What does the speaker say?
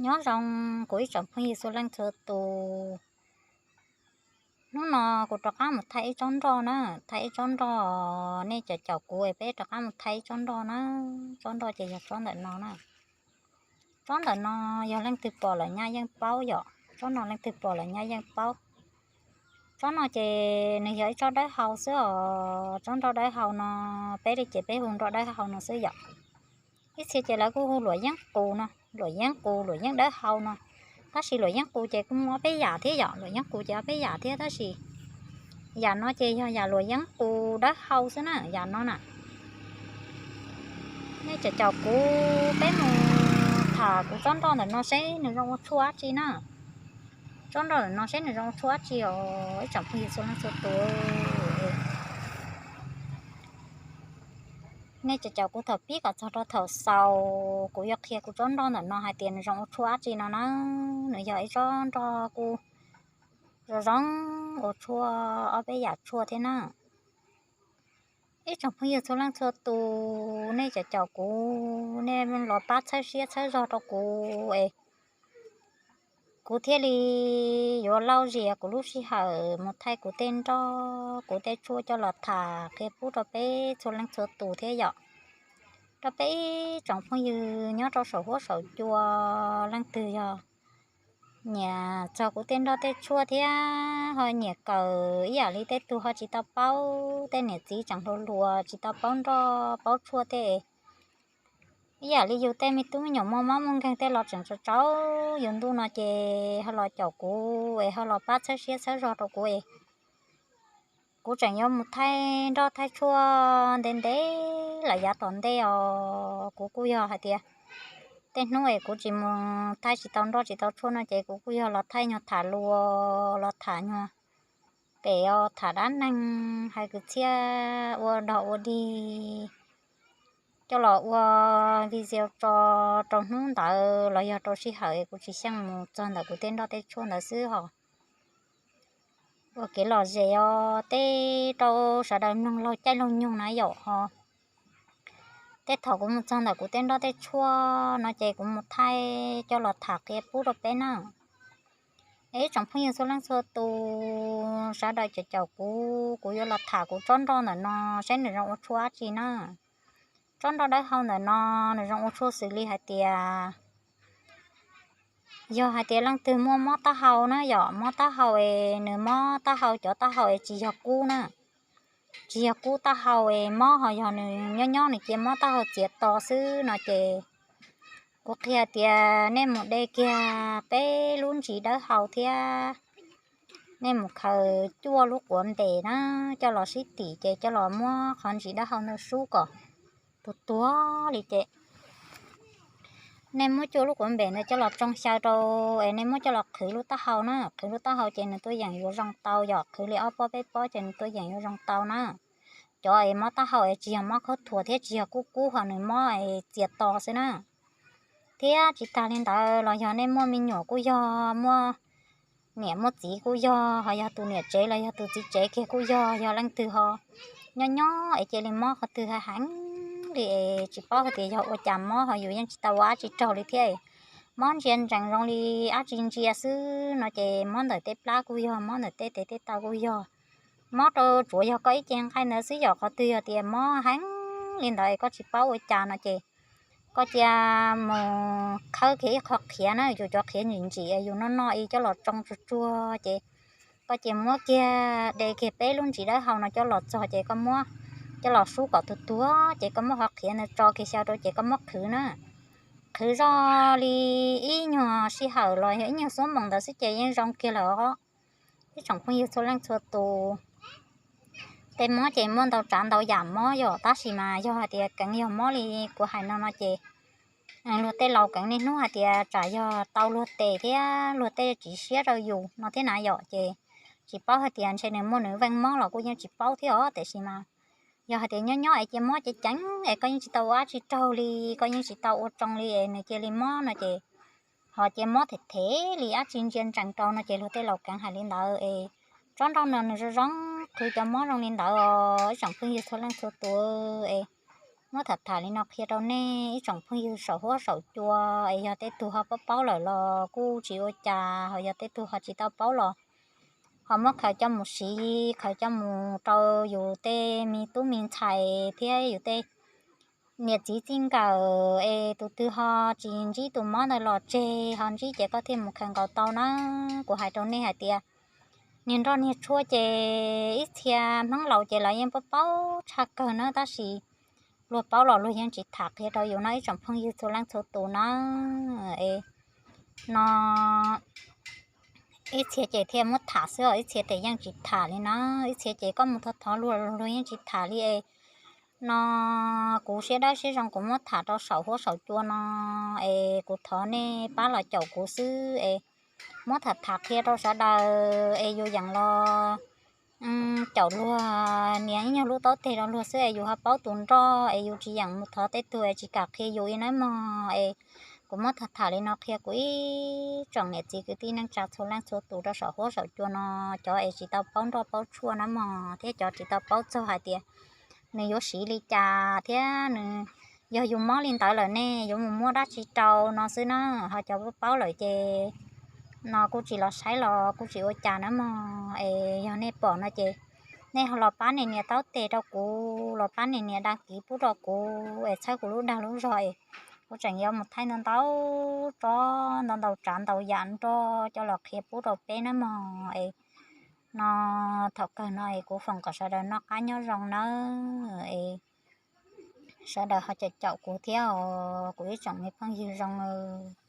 Nyob zoo kuv ib tsoom phooj ywg txhua leej txhua tus. Hnub no kuv rov qab mus thaij ib tsob nroj na, thaij ib tsob nroj, nej caum caum kuv es peb rov qab mus thaij ib tsob nroj na. Tsob nroj ces yog tsob ntawm no na. Tsob ntawm no yog leej twg pom lawm nyaj yeej paub yom, tsob no leej twg pom lawm nyaj yeej paub. Tsob no ces nws yog ib tsob dawb hau xwb os, tsob nroj dawb hau no, peb li ces peb hu nroj dawb hau no xwb yom. Ib txhia ces lawv kuj hu luam yeeb qus no, luam yeeb qus, luam yeeb dawb hau no. Tab sis luam yeeb qus ces kuj muaj ob peb yam thiab yom, luam yeeb qus ces ob peb yam thiab, tab sis yam no ces yog yam luam yeeb qus dawb hau xwb na, yam no na. Nej caum caum kuv peb mus tham kuv tsob nroj ntawm no seb nws zoo ua tshuaj dab tsi na. Tsob nroj ntawm no seb nws zoo ua tshuaj dab tsi os ib tsoom phooj ywg txhua leej txhua tus. Nej caum caum kuv thaum pib kom txog rau thaum xaus, kuv yuav qhia kuv tsob nroj ntawm no hais tias nws zoo ua tshuaj dab tsi no na. Nws yog ib tsob nroj kuj zoo zoo ua tshuaj ob peb yam tshuaj thiab na. Ib tsoom phooj ywg txhua leej txhua tus, nej caum caum kuv, nej los pab txhawb siab txhawb zog rau kuv es kuv thiaj li yuav lauj zias kuv lub sij hawm mus thaij kuv tej nroj kuv tej tshuaj coj los tham qhia pub rau peb txhua leej txhua tus thiab yom. Rau peb ib tsoom phooj ywg nyob rau saum huab saum cua leej twg yog nyiam txog kuv tej nroj tej tshuaj thiab ho nyiam kawm ib yam li tej tug ho tsis tau paub, tej niam txiv tseem hluas hluas tsis tau paub nroj paub tshuaj tej, ib yam li yus tej me tub me nyuam muaj mob muaj nkeeg tej los tseem tsaus tsaus yus ntuj no ces ho los caum kuv es ho los pab txhawb siab txhawb zog rau kuv es kuv tseem yuav mus thaij nroj thaij tshuaj ntev ntev lawm yav tom ntej os. Kuv kuj yog hais tias tej hnub es kuv tsis mus thaij tsis tau nroj tsis tau tshuaj no ces kuv kuj yog los thaij nyuag tham luag los tham nyuag pem os, tham dab neeg hais kwv txhiaj ua dog ua dig coj los ua video tso rau hnub ntawd los yog rau sij hawm kuv tsis xyeej mus txog ntawm kuv tej nroj tej tshuaj ntawd xwb hos. Ua kev lom zem os tej rau sawv daws mloog laug caij laug nyoog na yom ho. Tej thaum kuv mus txog ntawm kuv tej nroj tej tshuaj no ces kuv mus thaij coj los tham qhia pub rau peb na. Es ib tsoom phooj ywg txhua leej txhua tus sawv daws caum caum kuv, kuv yuav los tham kuv tsob nroj ntawm no saib nws zoo ua tshuaj dab tsi na. Tsob nroj dawb hau ntawm no nws zoo ua tshuaj xws li hais tias yog hais tias leej twg muaj mob taub hau na yom, mob taub hau es nws mob taub hau cov taub hau es tsis yog kub na, tsis yog kub taub hau es mob ho yog nws nyob nyob nws cia mob taub hau txias to xwb no ces kuv qhia tias nej mus de kiag peb lub ntsis dawb hau thiab nej mus khaws cuaj lub quav npem na coj los sib tim ces coj los muab qhov ntsis dawb hau ntawd sub kom tuag tuag li ces nej muab cuaj lub quav npem ntawd coj los tsoo xyaw rau es nej muab coj los qhwv lub taub hau na, qhwv lub taub hau ces nws tuaj yeem yuav zoo tau yom, qhwv li ob pob peb pob ces nws tuaj yeem yuav zoo tau na. Cov es mob taub hau es tsis yog mob khaub thuas thiab tsis yog kub kub ho nws mob es txias to xwb na. Thiab tsis tas li ntawd los yog nej muaj me nyuam kuj yog, muaj niam muaj txiv kuj yog, ho yog tus niam tsev los yog tus txiv tsev kiag kuj yog, yog leej twg ho nyob nyob es cia li mob qhov twg heev li es tsis paub hais tias yog ua cas mob ho yus yeej tsis tau ua dab tsi raug li thiab. Mob ntsia ntsees zoo li dab tsi ntsia xwb no ces mob ntawm tej plab kuj yog, mob ntawm tej tes tej taw kuj yog. Mob rau tsuav yog koj ib ce nqaij ntawd xwb yom, qhov twg yog tias mob heev li ntawd es koj tsis paub ua cas no ces koj cia mus khawb kiag ib qho qhiav na, yus cov qhiav ntsim ntsim yus noj noj ib coj los tsoo tsuag tsuag ces koj cia muab kiag de kiag peb lub ntsis dawb hau no coj los txog ces koj muab coj los sub kom tuag tuag ces koj muab qhov qhiav ntawd tso kiag xyaw rau ces koj muab qhwv na. Qhwv zog li ib nyuag sij hawm los yog ib nyuag xuab moos ntawd xwb ces yeej zoo kiag lawm os. Ib tsoom phooj ywg txhua leej txhua tus, tej mob ces muaj ntau tsav ntau yam mob yom, tab sis mas yog hais tias keev yog mob li kuv hais no no ces luag tej laus keev niaj hnub hais tias tsam yog tau luag tes thiab luag tej tsis siab rau yus no thiab na yom, ces tsis paub hais tias ntshe nws muaj nws veej mob los kuj yeej tsis paub thiab os, tiam sis mas yog hais tias nyob nyob es cia mob ceev ceev es koj yeej tsis tau ua dab tsi raug li, koj yeej tsis tau ua tsoo li es nws cia li mob no ces ho cia mob them them li dab tsi ntsia ntsees rau no ces luag tej laus keev hais li ntawd es tsob nroj no nws zoo zoo qhwv cov mob zoo li ntawd os ib tsoom phooj ywg txhua leej txhua tus es muab tham tham li no qhia rau nej ib tsoom phooj ywg saum huab saum cua, es yog tej tug ho paub paub lawm los kuj tsis ua cas, ho yog tej tug ho tsis tau paub los ho muab khaws coj mus siv, khaws coj mus rau yus tej me tub me ntxhais thiab yus tej niam txiv txij nkawm, es tus twg ho tsis ntsib tus mob ntawd los tseg, ho ntsib ces koj thiaj mus khaws nkaus tau na. Kuv hais rau nej hais tias niag nroj niag tshuaj ces ib txhia hmoob laus ces lawv yeej paub paub tshaj kawg na, tab sis luag paub los luag yeej tsis tham qhia rau yus no ib tsoom phooj ywg txhua leej txhua tus na. Es no ib txhia ces thiaj muab tham xwb os, ib txhia ces yeej tsis tham li na. Ib txhia ces koj mus thov thov luag, luag yeej tsis tham li es no kuv siab dawb siab zoo kuv muab tham rau saum huab saum cua no, es kuv thov nej pab los caum kuv xwb es muab tham tham qhia rau sawv daws es yus yeem los caum luag nias ib nyuag lub taub teg rau luag xwb es yus ho paub tus nroj es yus tsis yeem mus thov tej tug es tsis kam qhia yus li nawb mog. Es kuv muab tham tham li no qhia kuv ib tsoom niam txiv kwv tij neej tsa txhua leej txhua tus rau saum huab saum cua no, cov es tsis tau paub nroj paub tshuaj nawb mog, thiab cov tsis tau paub txog hais tias nws yuav siv li cas thiab nws yog yus mob li ntawd lawm nej yuav mus muab dab tsi rau no xwb na. Ho cov paub paub lawm ces no kuj tsis los saib los kuj tsis ua cas nawb mog. Es yog nej pom no ces nej ho los pab nias nias taub teg rau kuv, los pab nias nias dag kiv pub rau kuv es txhawb kuv lub dag lub zog es kuv tseem yuav mus thaij ntau ntau tsob ntau ntau tsav ntau yam nroj coj los qhia pub rau peb nawb mog. Es no thaum kawg no es kuv foom kom sawv daws noj qab nyob zoo nawb, es sawv daws ho caum caum kuv thiab os kuv ib tsoom me phooj ywg zoo.